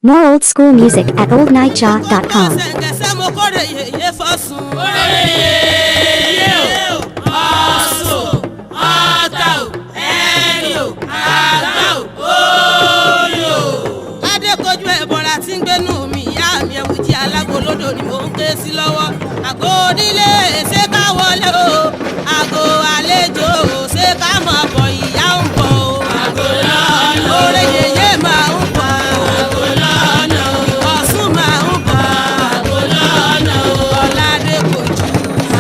More old school music at oldnightja.com. Ṣẹ̀ǹgẹ̀ṣẹ̀ mo kórè yèyé fọ́sùn. Kórè yèyé o, ọ̀sùn, ọ̀tà o, ẹ̀rì o, àgbà o, orí o. Adékojú ẹ̀bọ̀ra tí ń gbénú mi, ìyá mi ẹ̀wù jí alágolódò ni mò ń ké sí lọ́wọ́. Àgọ́ onílé ṣé ká wọlé o, àgọ́ àlejò ṣé ká mọ̀ bọ̀, ìyá ń bọ̀ o. Àgọ́ lọ́nà o. Kórè yèyé máa ń bọ̀. Àgọ́ lọ́nà o. Ọ̀ṣun máa ń bọ̀. Àgọ́ lọ́nà o. Ọ̀làdékojú.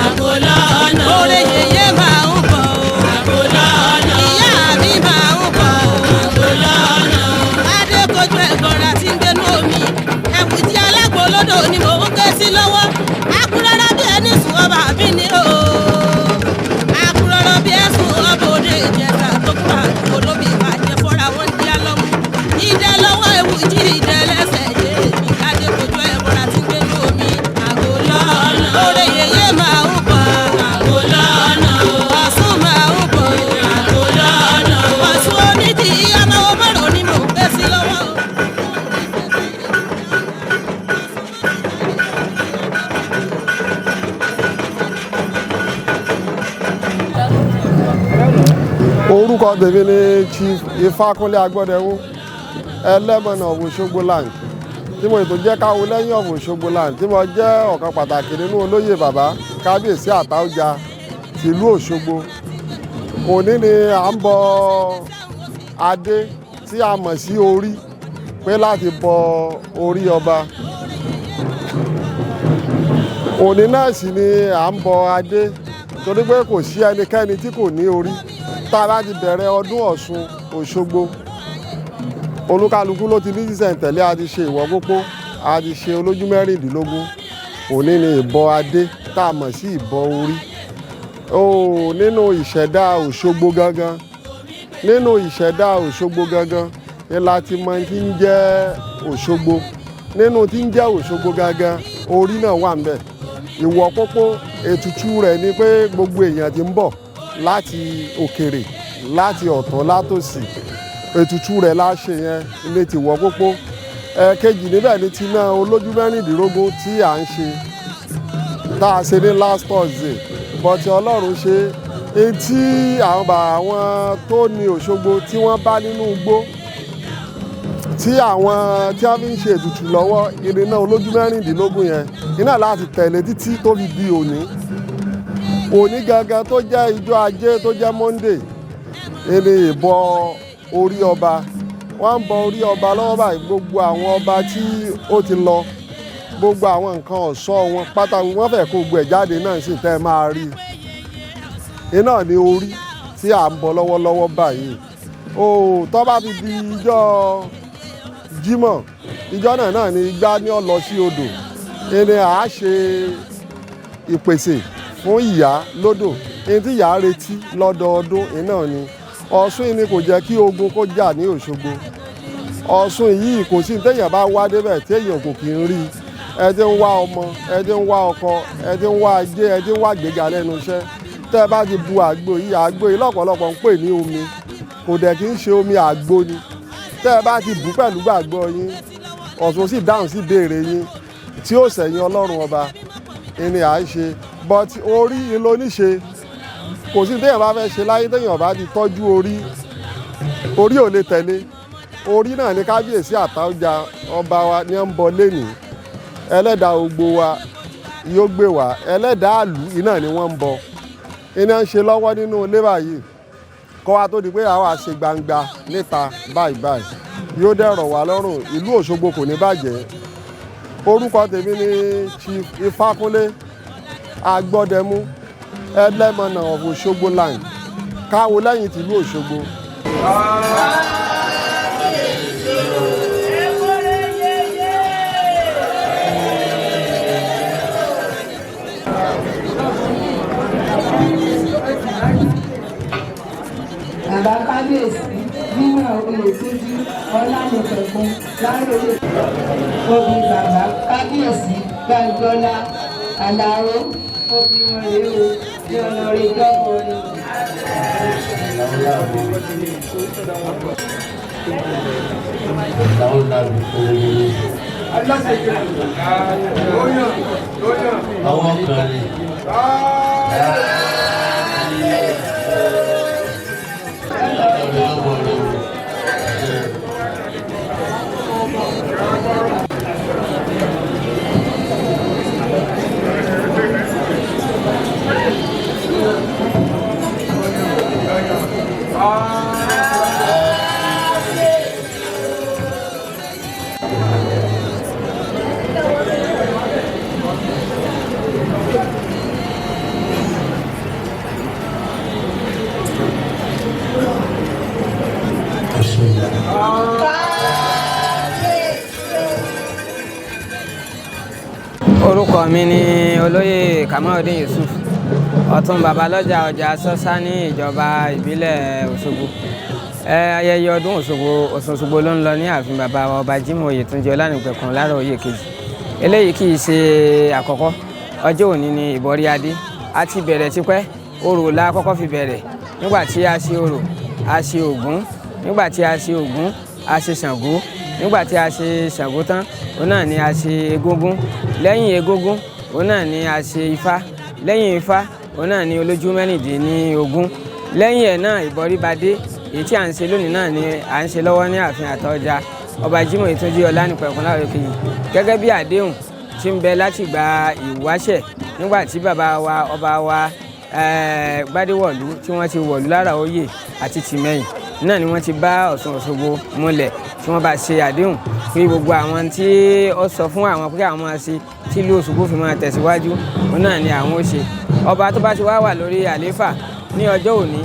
Àgọ́ lọ́nà o. Kórè yèyé máa ń bọ̀ o. Àgọ́ lọ́nà o. Ìyá mi máa ń bọ̀ o. Àgọ́ lọ́nà o. Adékojú ẹ̀gbọ́nra tí ń gbénú omi, ẹ̀wù tí alágbólódò ni mò ń ké sí lọ́wọ́. Akúrọ́rọ́ bí ẹni sùn ọba àbí ni o. Akúrọ́rọ́ bí ẹ̀sùn ọba òde Ìjẹ̀ṣà tó kúrò àdúgbò lóbi ìbàjẹ́ fọ́ra wọn ń díá lọ́mú. Ìdẹ lọ́wọ́ ewu jí ìdẹ lẹ́sẹ̀ yé mi. Adékojú ẹ̀gbọ́nra tí ń gbénú omi, Àgọ́ lọ́nà o. Oore yèyé máa ń bọ̀. Àgọ́ lọ́nà o. Ọ̀ṣun máa ń bọ̀. Àgọ́ lọ́nà o. Ọ̀ṣun onídìí amáwọ̀ márùn-ún ni mò ń ké sí lọ́wọ́. Orúkọ tèmi ni Chief Ifákúnlé Agbọ́dẹ̀wó, Ẹlẹ́mọ̀nà of Òṣogbo land, tí mo ètò jẹ́ káwo lẹ́yìn of Òṣogbo land, tí mo jẹ́ ọ̀kan pàtàkì nínú olóyè bàbá Kábíyèsí Àtáọ́jà tìlú Òṣogbo. Òní ni à ń bọ adé tí a mọ̀ sí orí, pé láti bọ orí ọba. Òní náà sì ni à ń bọ adé, torí pé kò sí ẹnikẹ́ni tí kò ní orí. Tá a bá ti bẹ̀rẹ̀ ọdún Ọ̀ṣun Òṣogbo, olúkálukú ló ti ní sísẹ̀ntẹ̀lé. A ti ṣe ìwọ̀ pópó, a ti ṣe olójú 16. Òní ni ìbọ adé tá a mọ̀ sí ìbọ orí. Ó nínú ìṣẹ̀dá Òṣogbo gangan, nínú ìṣẹ̀dá Òṣogbo gangan ni láti mọ tí ń jẹ́ Òṣogbo. Nínú tí ń jẹ́ Òṣogbo gangan, orí náà wà ń bẹ̀. Ìwọ̀ pópó, ètùtù rẹ̀ ni pé gbogbo èèyàn tí ń bọ̀ láti òkèrè, láti ọ̀tún, látòsì, ètùtù rẹ̀ la ṣe yẹn ilé ti wọ̀ pópó. Ẹ̀ẹ̀kejì níbẹ̀ ni ti náà olójú 16 tí à ń ṣe, tá a ṣe ní last Thursday. But Ọlọ́run ṣe é tí àwọn bàbá àwọn tó ní Òṣogbo tí wọ́n bá nínú igbó, tí àwọn tí wọ́n fi ń ṣe ètùtù lọ́wọ́, irin náà olójú 16 yẹn iná láti tẹ̀lé títí tó fi di òní. Òní gangan tó jẹ́ ijọ́ Ajé, tó jẹ́ Monday, ìní ìbọ orí ọba. Wọ́n ń bọ orí ọba lọ́wọ́ báyìí. Gbogbo àwọn ọba tí ó ti lọ, gbogbo àwọn nǹkan ọ̀ṣọ́ wọn pátá, wọ́n fẹ́ kó gbogbo ẹ̀ jáde náà sì tẹ́ ẹ máa rí i. Iná ní orí tí à ń bọ lọ́wọ́lọ́wọ́ báyìí. Ó tó bá ti di ijọ́ Jímọ̀, ijọ́ náà náà ni igbá ní ó lọ sí odò. Ìní à á ṣe ìpèsè fún ìyá lódò, ní tí ìyá retí lọ́dọọdún. Iná ni Ọ̀ṣun yìí ni kò jẹ́ kí ogun kó jà ní Òṣogbo. Ọ̀ṣun yìí, kò sí téèyàn bá wá débẹ̀ téèyàn kò kì í rí. Ẹ ti ń wá ọmọ, ẹ ti ń wá ọkọ, ẹ ti ń wá ajé, ẹ ti ń wá gbéga lẹ́nu iṣẹ́, tẹ́ ẹ bá ti bu àgbo yìí, àgbo yìí lọ́pọ̀lọpọ̀ ń pè ní omi, kò dẹ̀ kí ń ṣe omi, àgbo ni. Tẹ́ ẹ bá ti bù pẹ̀lú gbàgbọ́ yín, Ọ̀ṣun sì dáhùn sí ìbéèrè yín tí ó sẹ̀yìn. Ọlọ́run ọba ìní à ń ṣe, but orí ló níṣe. Kò sí téèyàn bá fẹ́ ṣe láyé, téèyàn bá ti tọ́jú orí, orí ò lè tẹ̀lé. Orí náà ní Kábíyèsí Àtáọ́jà ọba wa ní ń bọ lénìí. Ẹlẹ́dàá gbogbo wa yóò gbé wá, ẹlẹ́dàá àlù iná ni wọ́n ń bọ, iná ń ṣe lọ́wọ́ nínú ilé báyìí kọ́ wa tó di pé àwa ṣe gbangba níta báyìí báyìí. Yóò dẹ̀rọ̀ wá lọ́rùn, ìlú Òṣogbo kò ní bàjẹ́. Orúkọ tèmi ni Chief Ifákúnlé Agbọ́dẹmú, Ẹlẹ́mọ̀nà of Òṣogbo land, káwo lẹ́yìn tìlú Òṣogbo. Bàbá Kábíyèsí nínú Oyètúnjí Ọlánìpẹ̀kun láròyè obì, bàbá Kábíyèsí Gbàǹjọlá Àlàó, obì wọn rèé o, ní ọ̀nà rẹ̀ jọ́mọ rẹ̀. Làwọn làbí kòrò. Àwọn kan ni. Orúkọ mi ni Olóyè Kamaldeen Yusuf, ọ̀tún babalọ́jà ọjà Sọ́sá ní ìjọba ìbílẹ̀ Òṣogbo. Ayẹyẹ ọdún Òṣogbo, Ọ̀ṣun Òṣogbo ló ń lọ ní ààfin bàbá wa, Ọba Jimoh Oyètúnjí Ọlánìpẹ̀kun Láròyè kejì. Eléyìí kì í ṣe àkọ́kọ́. Ọjọ́ òní ni ìbọrí adé. A ti bẹ̀rẹ̀ tipẹ́. Orò la kọ́kọ́ fi bẹ̀rẹ̀. Nígbà tí a ṣe orò, a ṣe Ògún. Nígbà tí a ṣe Ògún, a ṣe Ṣàngó. Nígbà tí a ṣe Ṣàngó tán, òun náà ni a ṣe Egúngún. Lẹ́yìn Egúngún, òun náà ni a ṣe Ifá. Lẹ́yìn Ifá, òun náà ni olójú 16. Lẹ́yìn ẹ̀ náà, ìbọríbadé, èyí tí à ń ṣe lónìí náà ni à ń ṣe lọ́wọ́ ní ààfin Àtaọ́jà Ọba Jimoh Oyètúnjí Ọlánìpẹ̀kun Láròyè kejì, gẹ́gẹ́ bí àdéhùn tí ń bẹ láti gba ìwáṣẹ̀ nígbà tí bàbá wa, ọba wa Gbádéwọ̀lú, tí wọ́n ti wọ̀lú Láròyè àti Tìmẹ̀yìn náà ni wọ́n ti bá Ọ̀ṣun Òṣogbo múlẹ̀, tí wọ́n bá ṣe àdéhùn pé gbogbo àwọn tí ó sọ fún àwọn pé àwọn máa ṣe tí ìlú Òṣogbo fi máa tẹ̀síwájú, òun náà ni àwọn ó ṣe. Ọba tó bá ti wá wà lórí àlééfà ní ọjọ́ òní,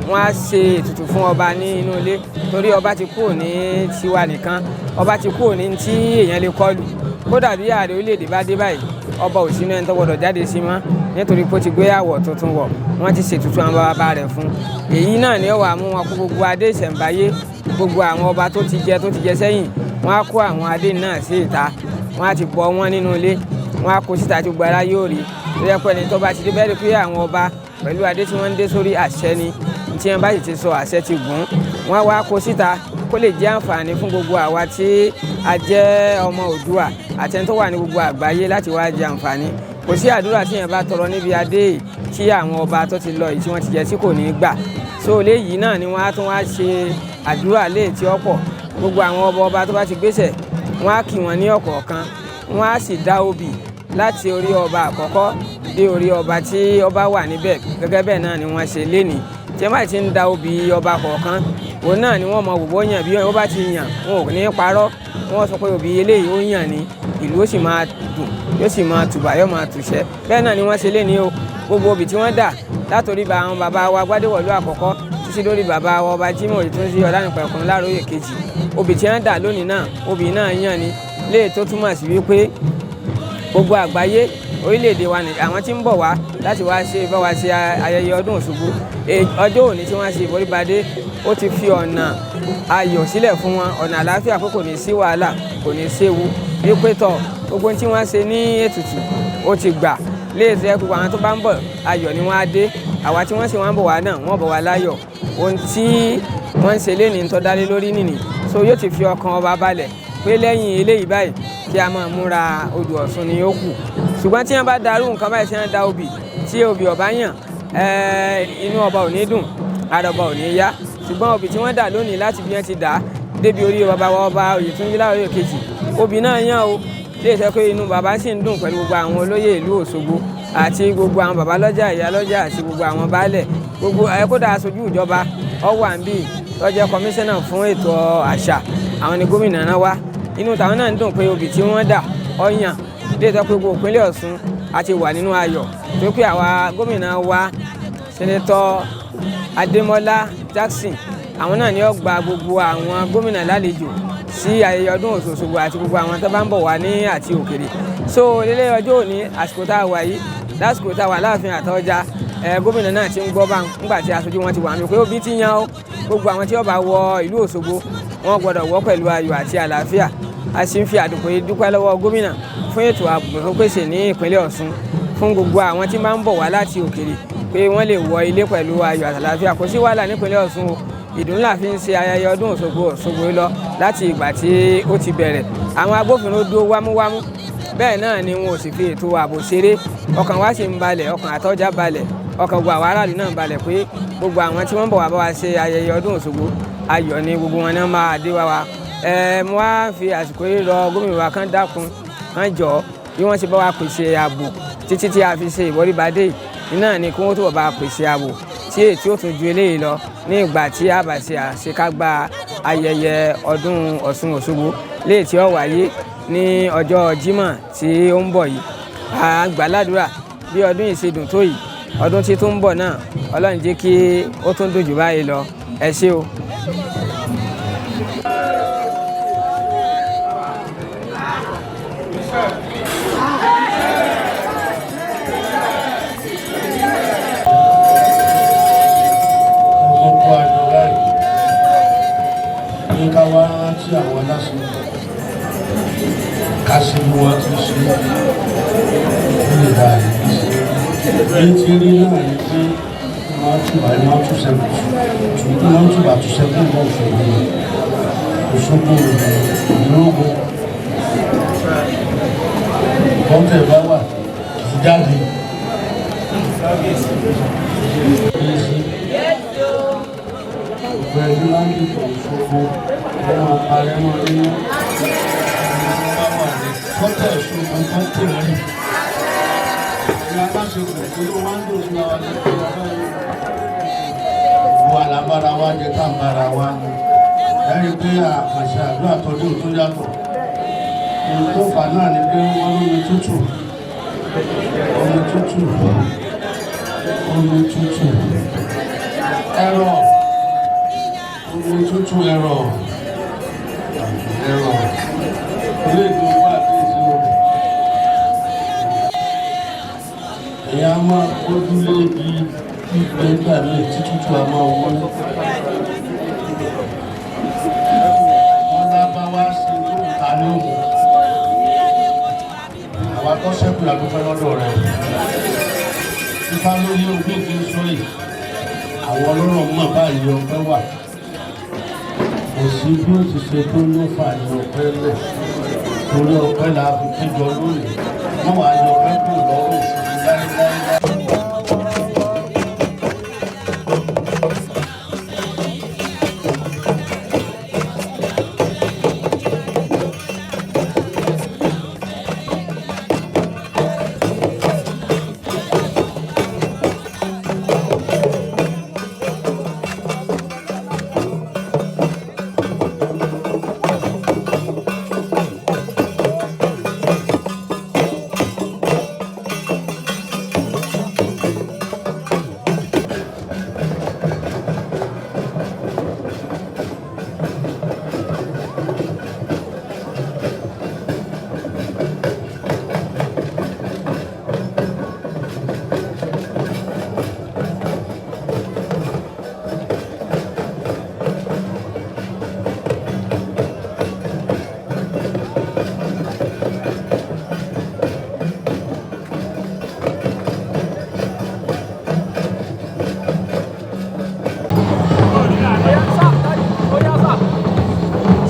wọ́n á ṣe ètùtù fún ọba ní inú ilé, torí ọba ti kúrò ní tiwa nìkan, ọba ti kúrò ní tí èèyàn lè kọlù. Kódà bí ààrẹ orílẹ̀-èdè bá dé báyìí, ọba ò sínú ẹni tó gbọdọ̀ jáde sí mọ́, nítorí pé ó ti gbé àwọ̀ tuntun wọ̀. Wọ́n ti ṣètùtù àwọn bàbá rẹ̀ fún. Èyí náà ni ó wà mú wọn kó gbogbo adé ìṣẹ̀ǹbáyé, gbogbo àwọn ọba tó ti jẹ sẹ́yìn. Wọ́n á kó àwọn adé náà sí ìta. Wọ́n á ti bọ wọ́n nínú ilé, wọ́n á kó síta tí gbogbo ara yóò rí, tó yẹ pé ẹni tó bá ti dé bẹ́ẹ̀ rí pé àwọn ọba pẹ̀lú adé tí wọ́n ń dé sórí, àṣẹ ni. Tí wọ́n bá sì ti sọ, àṣẹ ti gùn. Wọ́n á wá kó síta kó lè jẹ́ àǹfààní fún gbogbo àwa tí a jẹ́ ọmọ Oòduà àti ẹni tó wà ní gbogbo àgbáyé láti wá jẹ àǹfààní. Kò sí àdúrà tí èèyàn bá tọrọ níbi adé yìí tí àwọn ọba tó ti lọ yìí tí wọ́n ti jẹ tí kò ní gbà. So léyìí náà ni wọ́n á tún wá ṣe àdúrà léè tí ó pọ̀. Gbogbo àwọn ọba ọba tó bá ti gbéṣẹ̀, wọ́n á kì wọ́n ní ọ̀kọ̀ọ̀kan, wọ́n á sì dá obì láti orí ọba àkọ́kọ́ dé orí ọba tí ọba wà níbẹ̀. Gẹ́gẹ́ bẹ́ẹ̀ náà ni wọ́n ṣe lénìí. Tí wọ́n bá ti ń da obì ọba kọ̀ọ̀kan, òun náà ni wọ́n mọ òwò yàn. Bí wọ́n bá ti yàn, wọn ò ní parọ́. Wọ́n sọ pé obì eléyìí ó yàn ni, ìlú ó sì máa dùn, yóò sì máa tùbà, yóò máa tùṣẹ́. Bẹ́ẹ̀ náà ni wọ́n ṣe lénìí o. Gbogbo obì tí wọ́n dà látòrí ba àwọn bàbá wa Gbádéwọ̀lú àkọ́kọ́ títí lórí bàbá wa, Ọba Jimoh Oyètúnjí Ọlánìpẹ̀kun Láròyè kejì, obì tí wọ́n dà lónìí náà, obì náà yàn ni. Léè tó túmọ̀ sí wípé gbogbo àgbáyé, orílẹ̀-èdè wa, àwọn tí ń bọ̀ wá láti wá ṣe bá wa ṣe ayẹyẹ ọdún Òṣogbo, ọjọ́ òní tí wọ́n ṣe ìboríbadé, ó ti fi ọ̀nà ayọ̀ sílẹ̀ fún wọn, ọ̀nà àlàáfíà, pé kò ní sí wàhálà, kò ní séwu, wípé tọ̀ gbogbo tí wọ́n ṣe ní ètùtù, ó ti gbà. Léè tó yẹ kó àwọn tó bá ń bọ̀, ayọ̀ ni wọ́n á dé. Àwa tí wọ́n sì wọ́n ń bọ̀ wá náà, wọ́n bọ̀ wá láyọ̀. Ohun tí wọ́n ń ṣe lénìí tó dálé lórí nìní. So yóò ti fi ọkàn ọba balẹ̀ pé lẹ́yìn eléyìí báyìí, kí a máa múra, odò Ọ̀ṣun ni ó kù. Ṣùgbọ́n tí wọ́n bá darú nǹkan báyìí, tí wọ́n da obì, tí obì ọ̀bá yàn, inú ọba ò ní dùn, ara ọba ò ní yá. Ṣùgbọ́n obì tí wọ́n dà lónìí, láti bí wọ́n ti dà á débi orí bàbá wa, Ọba Oyètúnjí Láròyè kejì, obì náà yàn o. Lè sọ pé inú bàbá sì ń dùn pẹ̀lú gbogbo àwọn olóyè ìlú Òṣogbo àti gbogbo àwọn bàbá lọ́jà, ìyá lọ́jà àti gbogbo àwọn baálẹ̀ gbogbo ẹ. Kódà aṣojú ìjọba ọ wà ń bí, tó jẹ́ kọmíṣánná fún ètò àṣà, àwọn ni gómìnà náà wá. Inú tàwọn náà ń dùn pé obì tí wọ́n dà ọ yàn. Lè sọ pé gbogbo ìpínlẹ̀ Ọ̀ṣun àti wà nínú ayọ̀ tó pé àwa gómìnà wa, Senator Adémọ́lá Jackson, àwọn náà ni ó gba gbogbo àwọn gómìnà lálejò sí ayẹyẹ ọdún Òṣogbo àti gbogbo àwọn tó bá ń bọ̀ wá ní àti òkèrè. So lélẹ́ ọjọ́ òní, àsìkò tá a wà yìí, lásìkò tá a wà láàfin Àtaọ́jà ẹ, gómìnà náà ti ń gbọ́ bá ńgbà tí aṣojú wọn ti wà mí pé obì ti yan ó. Gbogbo àwọn tí ó bá wọ ìlú Òṣogbo, wọn gbọ́dọ̀ wọ pẹ̀lú ayọ̀ àti àlàáfíà. A sì ń fi àdùkò yìí dúpẹ́ lọ́wọ́ gómìnà fún ètò ààbò tó pèsè ní ìpínlẹ̀ Ọ̀ṣun fún gbogbo àwọn tí máa ń bọ̀ wá láti òkèrè, pé wọ́n lè wọ ilé pẹ̀lú ayọ̀ àti àlàáfíà. Kò sí wàhálà nípínlẹ̀ Ọ̀ṣun o. Ìdùnnú la fi ń ṣe ayẹyẹ ọdún Òṣogbo Òṣogbo lọ láti ìgbà tí ó ti bẹ̀rẹ̀. Àwọn agbófinró dúró wámúwámú, bẹ́ẹ̀ náà ni wọn ò sì fi ètò ààbò ṣeré. Ọkàn wa sì ń balẹ̀, ọkàn àtọ́jà balẹ̀, ọkàn gbogbo àwọn aráàlú náà balẹ̀ pé gbogbo àwọn tí wọ́n bọ̀ wá bá wa ṣe ayẹyẹ ọdún Òṣogbo, ayọ̀ ni gbogbo wọn náà máa dé wá wa. Mo wá fi àsìkò yìí rọ gómìnà wa kán dákun, kán jọ̀ọ́, bí wọ́n ṣe bá wa pèsè ààbò títí tí a fi ṣe ìwọ́ríbadé náà ni kí wọ́n tó bá wa pèsè ààbò tí èyí tí ó tún ju eléyìí lọ ní ìgbà tí a bá ṣe àṣekágbá ayẹyẹ ọdún Ọ̀ṣun Òṣogbo léyìí tí ó wáyé ní ọjọ́ Jímọ̀ tí ó ń bọ̀ yìí. A gbàládùra bí ọdún yìí ṣe dùn tó yìí, ọdún tí tó ń bọ̀ náà, Ọlọ́run jẹ́ kí ó tún dùn jù báyìí lọ. Ẹ ṣé o. Gbogbo àjọ báyìí ní ká wá rántí àwọn aláṣẹ, ká ṣe bí wọ́n ti ṣe ó lè bá àyè bí ṣe ní ti rí náà ni pé wọ́n túbà, wọ́n tún sẹ́kù tù, wọ́n túbà tún sẹ́kù bọ́ Òṣogbo. Òṣogbo ìlógo bọ́tẹ̀ bá wà kì í jáde. Pẹ̀lú láńdìbò Òṣogbo, wọ́n máa parẹ́ mọ́ nínú bá wà ní kọ́tẹ̀ Òṣogbo kọ́tẹ̀ rí. Ẹ̀yin aláṣepọ̀ tó ló wá ń dùn sí wa ní ìpínlẹ̀ báyìí. Gbogbo àlàbára wa jẹ tá à ń bára wa ni. Ẹ rí i pé àkànṣe àdúrà tọdún tó yàtọ̀. Ohun tó fà náà ni pé wọ́n lómi tútù. Omi tútù. Omi tútù. Ẹ̀rọ omi tútù, ẹ̀rọ ẹ̀rọ ilé ìgbìmọ̀ àti ìṣirò èyí á máa gbójúlé ibi gbígbẹ nígbà míì tí tútù á máa wọlé. Wọn lábá wá sí tó ń ta ní òun àwa tó ṣẹ́kù làdúpẹ́ lọ́dọ̀ rẹ̀. Ifá lórí ogún ti ń sọ yìí, àwọn ọlọ́rọ̀ mọ̀ báyìí ọpẹ́ wà. Kò sí bí ó ti ṣe tó ló fà ní ọpẹ́ lẹ̀, torí ọpẹ́ la fi péjọ lónìí. Wọ́n wàá yọ ọpẹ́ kúrò lọ́rùn Òṣogbo láéláé.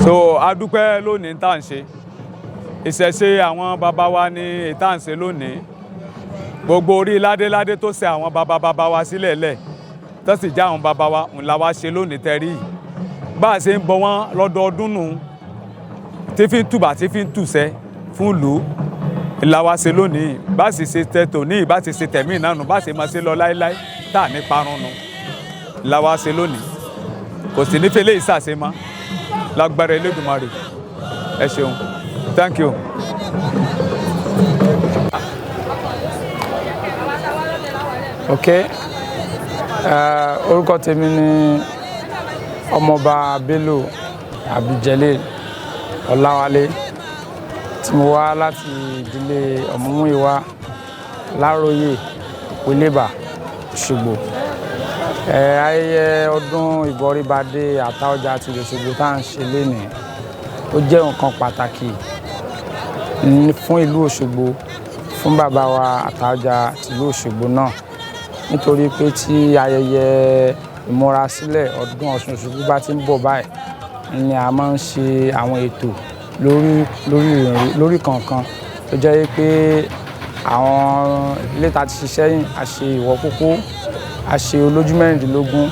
So a dúpẹ́ lónìí tá à ń ṣe ìṣẹ̀ṣe àwọn bàbá wa ní tá à ń ṣe lónìí. Gbogbo orí ládéládé tó ṣe àwọn bàbá bàbá wa sílẹ̀ lẹ̀ tó sì já àwọn bàbá wa ńlá wa ṣe lónìí tẹ́rí yìí. Bá a ṣe ń bọ wọ́n lọ́dọọdún nù tí fi ń tùbà tí fi ń tùṣẹ́ fún ìlú ńlá wa ṣe lónìí. Bá a sì ṣe tẹ tòní, bá a sì ṣe tẹ̀mí náà nù, bá a ṣe máa ṣe lọ láéláé tá à ní parun nù ńlá wa ṣe lónìí. Kò sì ní fẹlẹ́ ìsàṣe mọ́ lágbára Elédùmarè. Ẹ ṣeun, thank you. Ok, orúkọ tèmi ni Ọmọọba Bello Abduljelil Ọláwálé, tí mo wá láti ìdílé Ọ̀múmúìwá Láróyè Òpélébà Òṣogbo. Ayẹyẹ ọdún Ìbọríbadé Àtaọ́jà ti Òṣogbo tá à ń ṣe lénìí, ó jẹ́ nǹkan pàtàkì fún ìlú Òṣogbo, fún bàbá wa Àtaọ́jà tìlú Òṣogbo náà, nítorí pé tí ayẹyẹ Ìmúrasílẹ̀ ọdún Ọ̀ṣun Òṣogbo bá ti ń bọ̀ báyìí ni a máa ń ṣe àwọn ètò lórí lórí lórí kọ̀ọ̀kan, tó jẹ́ pé àwọn ilé tá a ti ṣiṣẹ́ yìí, a ṣe ìwọ́ kókó, a ṣe olójú 16.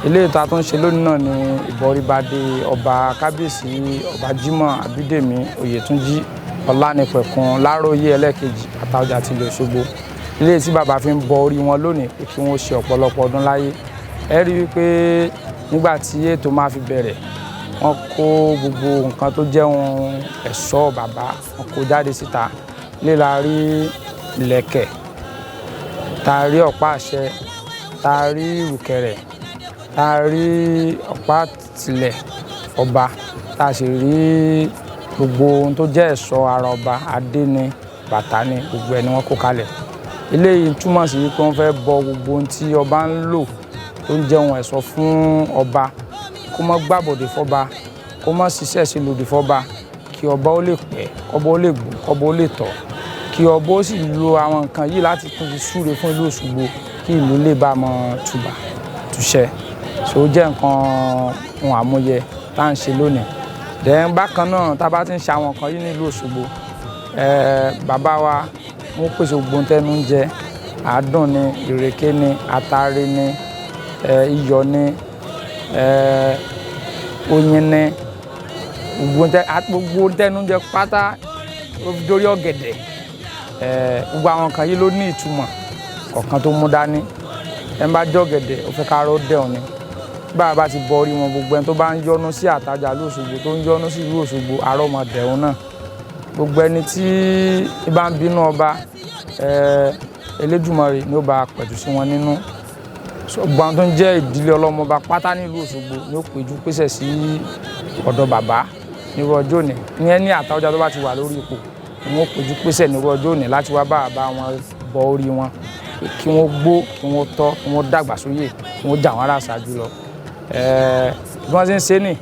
Ilé ìta tó ń ṣe lónìí náà ni ìbọríbadé ọba kábíyèsí ọba Jimoh Abídèmí Oyètúnjí Ọlánìpẹ̀kun Láròyé ẹlẹ́ẹ̀kejì Àtaọjà tìlú Òṣogbo. Ilé tí bàbá fi ń bọ orí wọn lónìí pé kí wọ́n ṣe ọ̀pọ̀lọpọ̀ ọdún láyé. Ẹ rí wípé nígbà tí ètò máa fi bẹ̀rẹ̀, wọ́n kó gbogbo nǹkan tó jẹ́ ohun ẹ̀ṣọ́ bàbá, wọ́n kó jáde síta. Líla rí ìlẹ̀kẹ̀, tá a rí ọ̀pá àṣẹ, tá a rí ìrùkẹ̀rẹ̀, tá a rí ọ̀pá tìlẹ̀ ọba, tá a sì rí gbogbo ohun tó jẹ́ ẹ̀ṣọ́ ara ọba, adé ni, bàtà ni, gbogbo ẹ̀ ni wọ́n kó kalẹ̀. Eléyìí túmọ̀ sí wípé wọ́n fẹ́ bọ gbogbo ohun tí ọba ń lò tó ń jẹ́ ohun ẹ̀ṣọ́ fún ọba, kó má gbàbọ̀dè fọ́ba, kó má ṣiṣẹ́ sí lòdì fọ́ba, kí ọba ó lè pẹ́, kọ́ba ó lè gbó, kọ́ba ó lè tọ́, kí ọba ó sì lo àwọn nǹkan yìí láti tún fi súre fún ìlú Òṣogbo, kí ìlú lè bá mọ tùbà túṣẹ. So ó jẹ́ nǹkan ohun àmúyẹ tá à ń ṣe lónìí. Then bákan náà, tá a bá ti ń ṣe àwọn nǹkan yìí nílùú Òṣogbo, bàbá wa wọ́n pèsè gbogbo tẹnu ń jẹ, àádùn ni, ìrèké ni, atare ni, iyọ̀ ni, oyin ni, gbogbo tẹnu ń jẹ pátá dórí ọ̀gẹ̀dẹ̀. Gbogbo àwọn nǹkan yìí ló ní ìtumọ̀ kọ̀ọ̀kan tó mú dání. Ẹ bá jẹ ọ̀gẹ̀dẹ̀, ó fẹ́ ká ró dẹ̀hùn ni. Bá a bá ti bọ orí wọn, gbogbo ẹni tó bá ń yọnu sí Àtaọjà ìlú Òṣogbo, tó ń yọnu sí ìlú Òṣogbo, arọ́ ọmọ dẹ̀hùn náà. Gbogbo ẹni tí bá ń bínú ọba, Elédùmarè ni ó bá pẹ̀tù sí wọn nínú. Gbogbo àwọn tó ń jẹ́ ìdílé ọlọ́mọba pátá nílùú Òṣogbo ni ó péjú pésẹ̀ sí ọ̀dọ̀ bàbá nírú ọjọ́ òní. Ìyẹn ní Àtaọjà tó bá ti wà lórí ipò, ni wọ́n péjú pésẹ̀ nírú ọjọ́ òní láti wá bá bàbá wọn bọ orí wọn, kí wọ́n gbó, kí wọ́n tọ́, kí wọ́n dàgbà sóyè, kí wọ́n jà wọ́n ará ṣáájú lọ. Bí wọ́n ṣe ń ṣe nì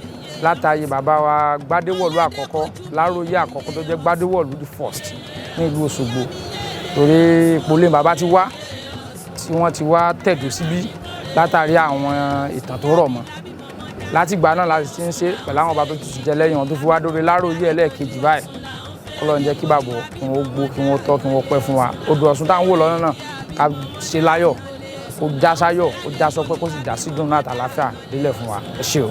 látàyè bàbá wa Gbádéwọ̀lú àkọ́kọ́, Láròyé àkọ́kọ́ tó jẹ́ Gbádéwọ̀lú the first ní ìlú Òṣogbo, torí ìpolé bàbá ti wá tí wọ́n ti wá tẹ̀dó síbí látàrí àwọn ìtàn tó rọ̀ mọ́. Látìgbà náà láti ti ń ṣe pẹ̀lú àwọn ọba tó ti jẹ lẹ́yìn wọn tó fi wá dórí Láròyé ẹlẹ́ẹ̀kejì báyìí. Ọlọ́run jẹ́ kí bàbá kí wọ́n gbó, kí wọ́n tọ́, kí wọ́n pẹ́ fún wa. Odò Ọ̀ṣun táwọn wò lọ́nà náà, ká ṣe láyọ̀, kó já sáyọ̀, kó já sọpẹ́, kó sì já sí dùn náà àtàlàáfíà délẹ̀ fún wa. Ẹ ṣé o.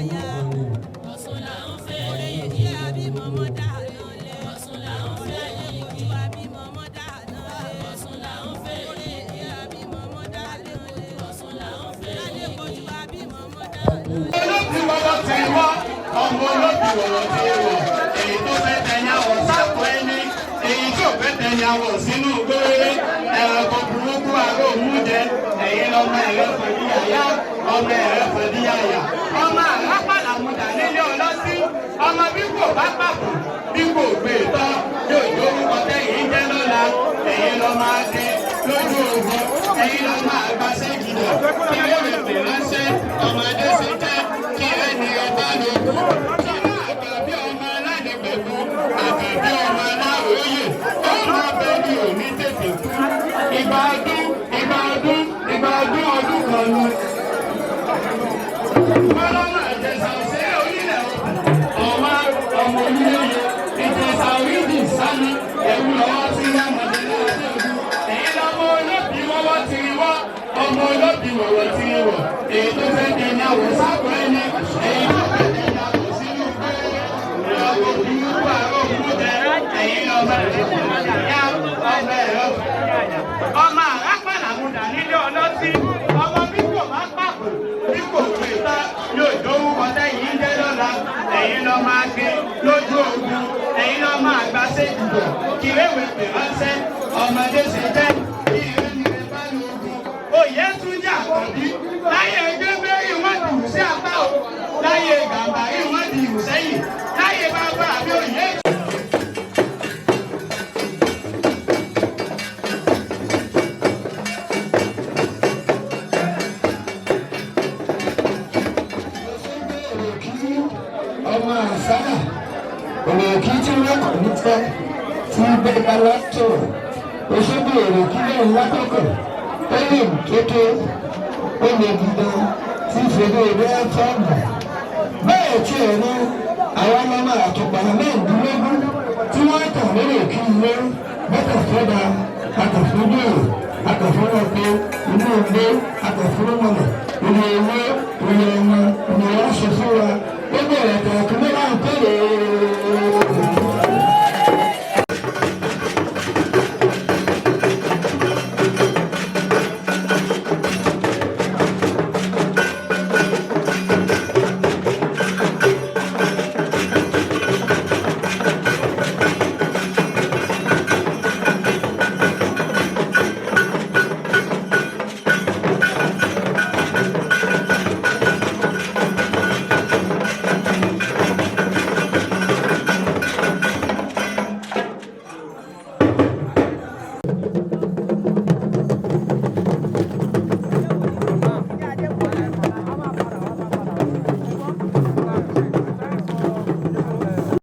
aya. Ọ̀ṣun là ń fẹ́ yìí àbí mọ́mọ́ dáná lé. Ọ̀ṣun là ń fẹ́ yìí àbí mọ́mọ́ dáná lé. Ọ̀ṣun là ń fẹ́ yìí àbí mọ́mọ́ dáná lé. Ọ̀ṣun là ń fẹ́ yìí àbí mọ́mọ́ dáná lé. Olóòtú wọ́wọ́ ti wọ́, ọmọ olóòtú wọ́wọ́ ti wọ̀, èyí tó fẹ́ tẹ̀yà wọ̀ sápò ẹni, èyí tí ò fẹ́ tẹ̀yà wọ̀ sínú gbére, ẹranko burúkú aró mú jẹ, èyí lọmọ ẹ̀rọ fẹ̀dí àyà, ọmọ ẹ̀rọ fẹ̀dí àyà, ọmọ àlápàlà mú dà nílé ọlọ́sí, ọmọ bí kò bá pàpò, bí kò gbé tọ́, yóò jó orúkọ tẹ̀yìn jẹ́ lọ́la, èyí lọ máa dé lójú ogun, èyí lọ máa gbaṣẹ́ jìnnà, kí ló lè pè ránṣẹ́, ọmọdé ṣe jẹ́ kí ẹni ọba lóko. Sọ́nà àgbàbí ọmọ aládìgbẹ̀kún, àgbàbí ọmọ aláwòye, ó máa bẹ ní òní tètè kú. Ìgbà ọdún, ìgbà ọdún, ìgbà ọdún ọdún kan ni. Bọ́lọ́mọ Ìjẹ̀ṣà òṣèré onílẹ̀ ọ̀wá ọmọ onílẹ̀ Ìjẹ̀ṣà oríjì sánú, ẹ̀wù lọ́wọ́ tí wọ́n mọ̀ nínú ọdún. Èyí lọ́mọ olóbì wọ́wọ́ ti rí wọ́, ọmọ olóbì wọ̀wọ̀ ti rí wọ̀. Èyí tó fẹ́ dẹni àwọ̀ sápò ẹni, èyí tó fẹ́ dẹni àwọ̀ sínú gbére. Ìrọ̀kọ̀ burúkú àrò kú jẹ, èyí lọ́mọ ẹ̀rọ ọmọ ẹ̀rọ. Ọmọ àrápàlà mú dà nílé ọlọ́tí, ọmọ bí kò bá pàpò, bí kò pè tá, yóò dówó tẹ́yìn ń jẹ́ lọ́la. Ẹ̀yin lọ máa gbé lójú ogun, ẹ̀yin lọ máa gbà séjùbọ̀, kìrèwé pè ránṣẹ́, ọmọdé ṣe jẹ́, kí ìrẹ́ni rẹ̀ bá lóògùn. Oyè tún jà kàbí, láyé ẹgbẹ́ bẹ́rì wọ́n dìrù sí apá o, láyé gàmbàrí wọ́n dìrù sẹ́yìn, láyé bàbá àbí oyè. Ọmọ àsálà òròkì tí wọ́n kọ̀ níta tí gbẹgbẹ lọ́tọ̀ Òṣogbo òròkì lẹ́yìn lákòókò ó lè kéke ó lè dídán tí fèrè rẹ̀ fọ́ọ̀mù bẹ́ẹ̀ tí ẹ̀ ní àwọn ọmọ àtùpà mẹ́ẹ̀ẹ́dínlógún tí wọ́n tàn lórí òkì ilé mẹ́tàfọ́dà àtàfọ́dúró àtàfọ́rọ́pẹ́ inú ilé àtàfọ́rọ́mọlẹ̀ ilé owó ilé ọmọ ìnáwó ṣe fún wa ó bẹ̀rẹ̀ tẹ̀kọ́.